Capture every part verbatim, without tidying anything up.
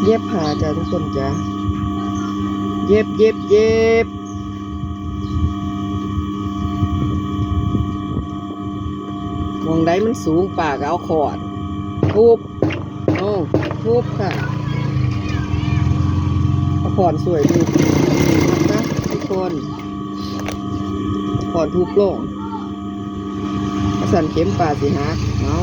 เย็บผ้าจ้ะทุกคนจ้ะ เย็บ เย็บ เย็บ หม่องใดมันสูง ป้าก็เอาค้อนทุบ โอ้ ทุบค่ะ เอาค้อนซ่วยทุบนะคะทุกคน ค้อนทุบลง คันซั้นเข็มป้าสิหัก เอา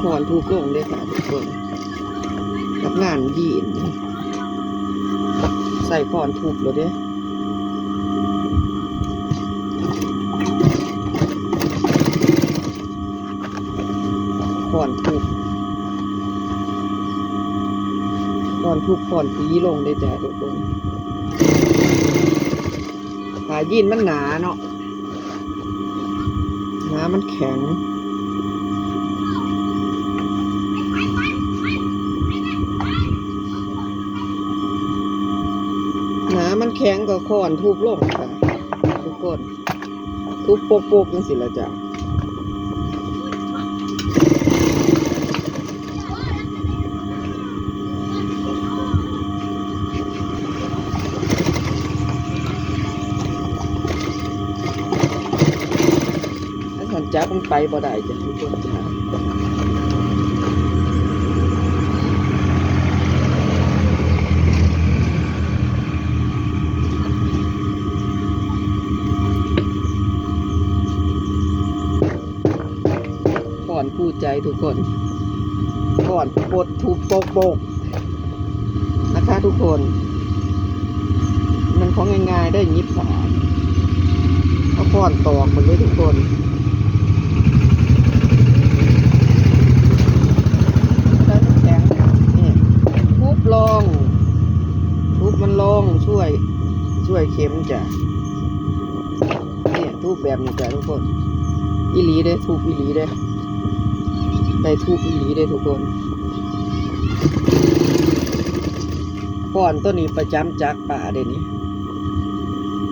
ค้อนทุบลงเด้อค่ะทุกคน กับงานยีน ใส่ค้อนทุบเลยเด้อ ค้อนทุบ ค้อนทุบ ค้อนตีลงเด้อจ้ะทุกคน ผ้ายีนมันหนาเนาะ หนามันแข็ง หนามันแข็งก็ค้อนทุบลงค่ะ ทุกคน ทุบโปกๆจังซี้ล่ะจ้ะ คันซั้นจับมันไปบ่ได้จ้ะทุกคนจ้ะ ค้อนคู่ใจทุกคน ค้อนปดทุบโปกๆนะคะทุกคน มันของง่ายๆได้ หยิบค้อน เอาค้อนตอกมันเลยทุกคน ได้มันแข็ง นี่ ทุบลง ทุบมันลง ซ่วย ซ่วยเข็มจ้ะ เนี่ย ทุบแบบนี้จ้ะทุกคน อีหลีเด้ ทุบอีหลีเด้ ได้ทุบอีหลีเด้ทุกคน ค้อนตัวนี้ประจำจักรป้าเด้นี่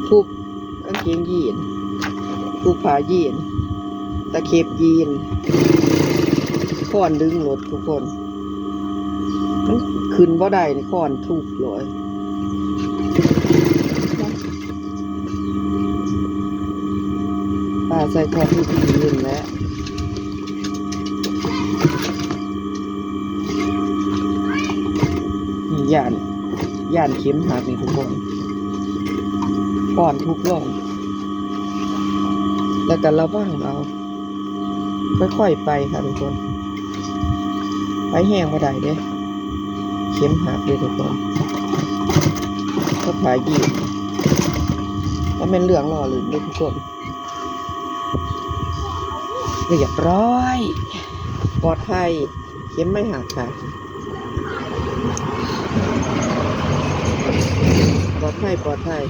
ทุบกางเกงยีน ทุบผ้ายีน ตะเข็บยีน ค้อนดึงรถทุกคน มันขึ้นบ่ได้นี่ ค้อนทุบเลย ป้าใส่ค้อนทุบยีนแล้ว นี่ย้าน ย้านเข็มหักนี่ทุกคน ค้อนทุบลง แล้วก็ระวังเอา ค่อยๆไปค่ะทุกคน ไปแฮงบ่ได้เด้ เข็มหักเด้ทุกคน ก็ผ้ายีน บ่แม่นเรื่องล้อเล่นเด้ทุกคน เรียบร้อย ปลอดภัย เข็มไม่หักค่ะ ปลอดภัย ปลอดภัย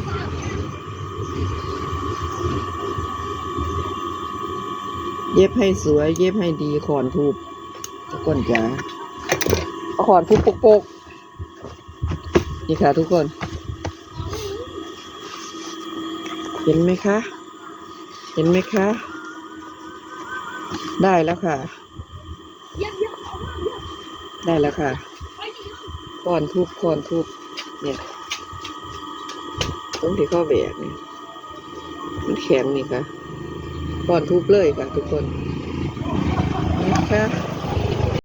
เย็บให้สวย เย็บให้ดี ค้อนทุบ ทุกคนจ๋า เอาค้อนทุบโปกๆ นี่ค่ะทุกคน เห็นไหมคะ เห็นไหมคะ ได้แล้วค่ะ ได้แล้วค่ะ ค้อนทุบ ค้อนทุบ เนี่ย ตรงที่เขาแบกเนี่ย มันแข็งนี่ค่ะ ค้อนทุบเลยค่ะทุกคน นะคะ